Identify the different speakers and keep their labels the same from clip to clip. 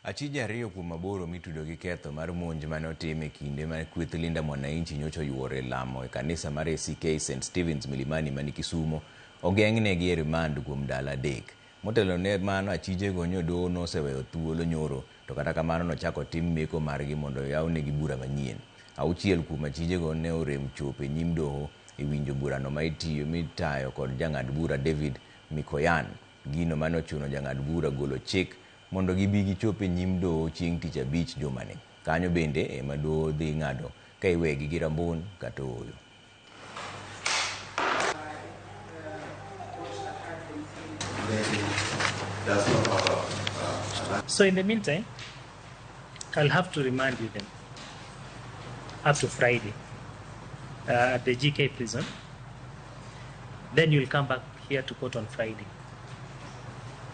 Speaker 1: Achije ariyo kuom aboro mitudo gi ketho mar monj mane otim e kinde ma kweth Linda Mwananchi nyocha oyuoro e lamo e kanisa mar ACK St Stephen's Milimani mani Kisumo ogeng'negi e remand kuom ndalo 3. Motelo ne mano achijego nyo doho noseweyo thuolo nyoro to kata kamano nochako otim meko margi mondo oyawnegi bura manyien. 6 kuom achijego ne orem chopo e nyim doho e winjo burano ma itiyo mitayo kod jang'ad bura David Mikoyan. Gino mane ochuno jang'ad bura golo chik mondo gibi gichop e nyim doho chieng' tich abich jumani. Kanyo bende ema doho dhi ng'ado ka iwegi gi rambun kata ooyo.
Speaker 2: So in the meantime, I'll have to remand you then up to Friday at the GK prison. Then you'll come back here to court on Friday.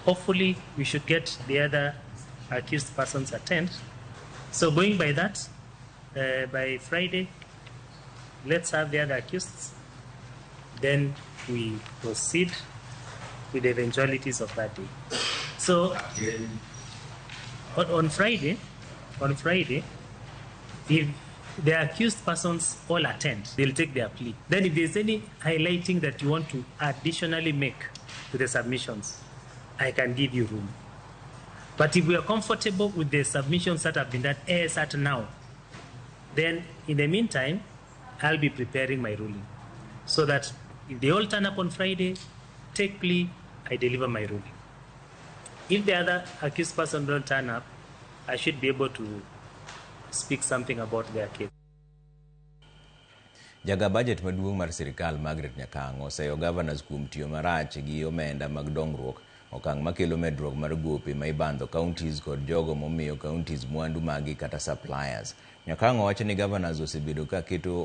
Speaker 2: Hopefully, we should get the other accused persons attend. So going by that, by Friday, let's have the other accused. Then we proceed with the eventualities of that day. So on Friday, if the accused persons all attend, they'll take their plea. Then if there's any highlighting that you want to additionally make to the submissions, I can give you room. But if we are comfortable with the submissions that have been done as at now, then in the meantime, I'll be preparing my ruling so that if they all turn up on Friday, take plea, I deliver my ruling. If the other accused person don't turn up, I should be able to speak something about their case.
Speaker 1: Jaga budget maduong' mar sirikal Margaret Nyakang'o oseyo governors kuom tiyo marach gi omenda mag dongruok, okang' makelo medruok mar gope ma ibandho counties kod jogo momiyo counties mwandu magi kata suppliers. Nyakang'o wacho ni governors osebedo ka keto